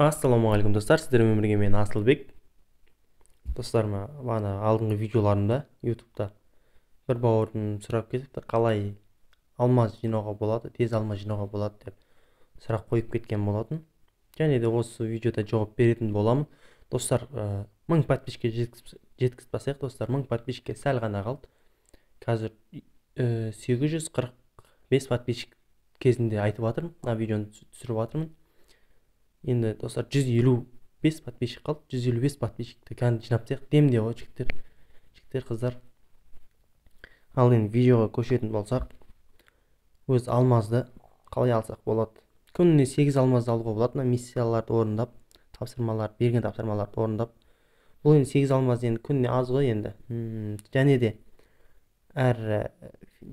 Ассалаумағалейкум, достар! Сіздермен бірге мен, Асылбек. Достар, бағана алдыңғы видеоларымда Ютубта бір бауырым сұрап кетіпті, қалай алмаз жинауға болады, тез алмаз жинауға болады деп сұрақ қойып кеткен болатын. Және де осы видеода жауап беретін боламын. Достар, 1000 подписчикке жеткізіп тастайық. Достар, 1000 подписчикке сәл ғана қалды. Қазір 845 подписчик кезінде айтып жатырмын, мына видеоны түсіріп жатырмын. Енді, достар, 155 подписчик қалды. 155 подписчикті кәдімгі жинап тастайық демде ғой, жігіттер, қыздар. Ал енді видеоға көшетін болсақ, өз алмазды қалай алсақ болады? Күніне 8 алмазды алуға болады мына миссияларды орындап, тапсырмалар берген, тапсырмаларды орындап. Бұл енді 8 алмаз енді күніне аз ғой енді. Және де әр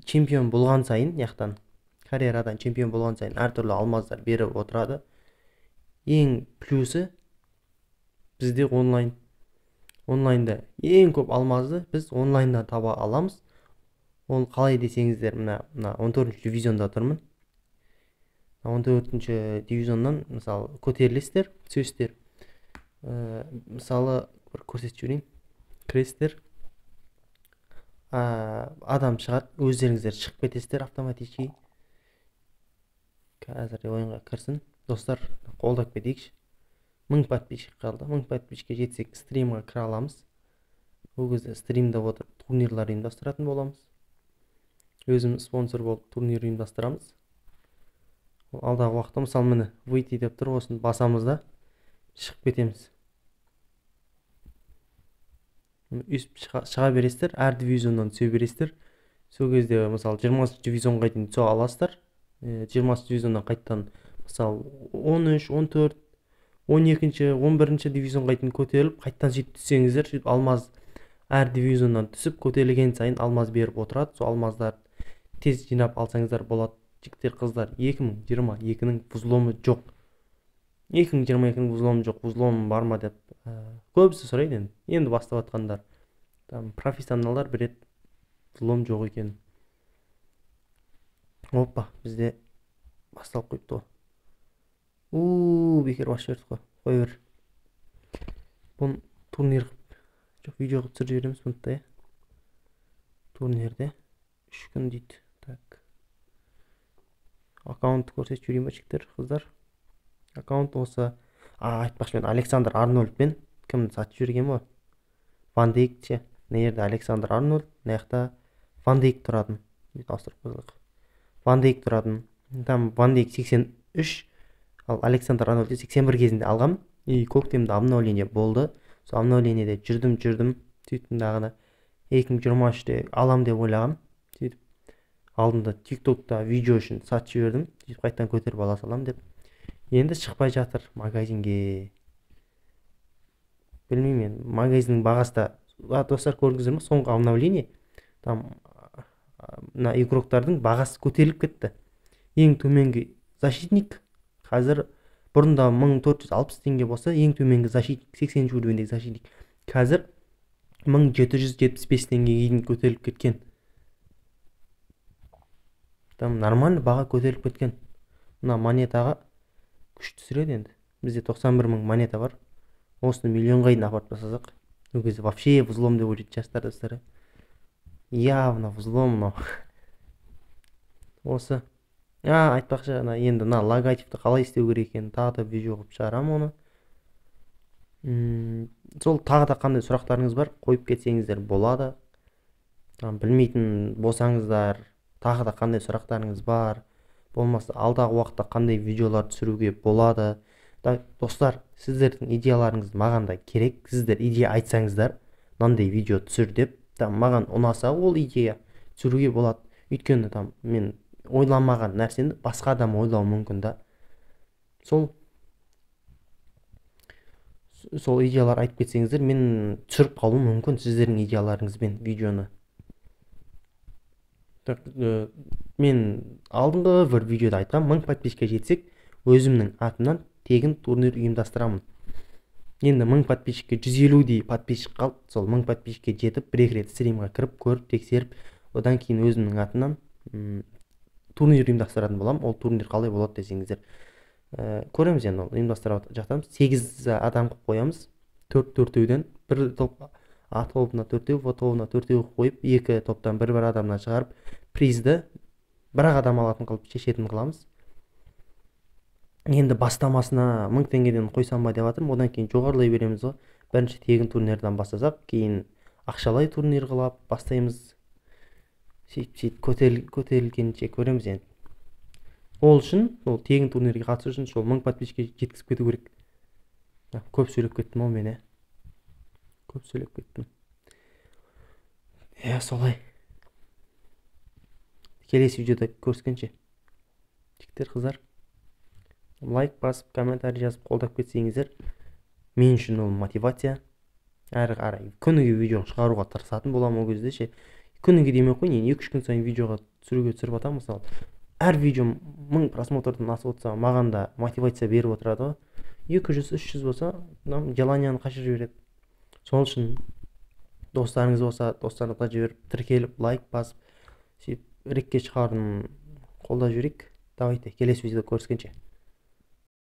чемпион болған сайын, яқтан карьерадан чемпион болған сайын әртүрлі алмаздар беріп отырады. Ең плюсы, бізде онлайнда ең көп алмазды біз онлайндан таба аламыз. Ол қалай десеңіздер, мына 14 дивизионда тұрмын. 14 дивизионнан, мысалы, көтерілесіздер, түсесіздер. Мысалы, бір көрсетіп жіберейін. Кіресіздер, адам шығады, өздеріңіздер шығып кетесіздер автоматически. Қазір ойынға кірсін. Достар, қолдап кетейікші. 1000 подписчик қалды. 1000 подписчикке жетсек, стримға кіре аламыз. Ол кезде стримде отырып турнирлар ұйымдастыратын боламыз. Өзіміз спонсор болып турнир ұйымдастырамыз алдағы уақытта. Мысалы, міне, «Выйти» деп тұр, осыны басамыз да, шығып кетеміз. Өйстіп шыға бересіздер, әр дивизионнан түсе бересіздер. Сол кезде, мысалы, 20-дивизионға дейін түсе аласыздар. 20-дивизионнан қайтадан, мысалы, 13, 14, 12-, 11-дивизионға дейін көтеріліп, қайтадан сөйтіп түссеңіздер, сөйтіп алмаз әр дивизионнан түсіп көтерілген сайын алмаз беріп отырады. Сол алмаздарды тез жинап алсаңыздар болады. Жігіттер, қыздар, 2022-нің взломы жоқ, 2022-нің взломы жоқ. Взлом бар ма деп көбісі сұрайды. Енді бастап жатқандар, там профессионалдар біледі взлом жоқ екенін. Опа, бізде басталып қойыпты ғой. У, бекер басып жібердік қой, қоя бер. Бұны турнир жоқ, видео қылып түсіріп жібереміз бұны да. Иә, турнирде 3 күн дейді. Так, аккаунтты көрсетіп жіберейін ба, жігіттер, қыздар? Аккаунт осы. Айтпақшы, мен Александр Арнольдпен кімді сатып жібергенмін ғой, Ван Дейк ше. Мына жерде Александр Арнольд, мына жақта Ван Дейк тұратын. Бүйтіп ауыстырып қойсақ, Ван Дейк тұратын. Там Ван Дейк 83, ал Александр Арнольдты 81 кезінде алғам. И көктемде обновление болды. Сол обновлениеде жүрдім, жүрдім, сөйттім дағыны 2023-те алам деп ойлағам. Сөйтіп алдында Тик Токта видео үшін сатып жібердім. Сөйтіп қайтадан көтеріп ала саламын деп. Енді шықпай жатыр магазинге, білмеймін енді. Магазиннің бағасы да, достар, көрдіңіздер ме, соңғы обновление там мына игроктардың бағасы көтеріліп кетті. Ең төменгі защитник қазір, бұрында 1460 теңге болса, ең төменгі защитник, 80-уровеньдегі защитник қазір 1775 теңгеге дейін көтеріліп кеткен. Там нормально баға көтеріліп кеткен. Мына монетаға күш түсіреді. Енді бізде 91 мың монета бар. Осыны миллионға дейін апарып тастасақ, ол кезде вообще взлом деп ойлайтын жастар, достар, явно взлом мынау осы. Айтпақшы, ана енді мына логотипті қалай істеу керек екенін тағы да видео қылып шығарамын оны. Сол тағы да қандай сұрақтарыңыз бар, қойып кетсеңіздер болады. Там, білмейтін болсаңыздар, тағы да қандай сұрақтарыңыз бар, болмаса алдағы уақытта қандай видеолар түсіруге болады да. Достар, сіздердің идеяларыңыз маған да керек. Сіздер идея айтсаңыздар, мынандай видео түсір деп, там маған ұнаса, ол идея түсіруге болады. Өйткені там мен ойламаған нәрсені басқа адам ойлауы мүмкін да. Сол идеялар айтып кетсеңіздер, мен түсіріп қалуым мүмкін сіздердің идеяларыңызбен видеоны. Так, мен алдыңғы бір видеода айтқам, 1000 подписчикке жетсек, өзімнің атымнан тегін турнир ұйымдастырамын. Енді 1000 подписчикке 150-дей подписчик қалды. Сол 1000 подписчикке жетіп, бір екі рет стримға кіріп көріп, тексеріп, одан кейін өзімнің атымнан турнир ұйымдастыратын боламын. Ол турнир қалай болады десеңіздер Көреміз енді, ол ұйымдастырып жатамыз. 8 адам қылып қоямыз. Төрт-төртеуден бір топ, А тобына төртеу, В тобына төртеу қылып қойып, екі топтан бір-бір адамнан шығарып, призді бір-ақ адам алатын қылып шешетін қыламыз. Енді бастамасына 1000 теңгеден қойсам ба деп жатырмын. Одан кейін жоғарылай береміз ғой. Бірінші тегін турнирдан бастасақ, кейін ақшалай турнир қылап бастаймыз. Сөйтіп-сөйтіп көтерілгенше көреміз енді. Ол үшін, ол тегін турнирге қатысу үшін сол 1000 подписчикке жеткізіп кету керек. Көп сөйлеп кеттім ау мен, ә. Көп сөйлеп кеттім. Иә, солай. Келесі видеода көріскенше. Жігіттер, қыздар, лайк басып, комментарий жазып қолдап кетсеңіздер, мен үшін ол мотивация. Әрі қарай күніге видео шығаруға тырысатын боламын ол кезде ше. Күніге демей ақ қояйын, енді 2-3 күн сайын видеоға түсіруге түсіріп жатамын мысалы. Әр видеом 1000 просмотрдан асып отырса, маған да мотивация беріп отырады ғой. Екі жүз, үш жүз болса, мынау желанияны қашырып жібереді. Сол үшін достарыңыз болса, достарыңызға жіберіп, тіркеліп, лайк басып, сөйтіп рекке шығарын қолдап жіберейік. Давайте, келесі видеода көріскенше.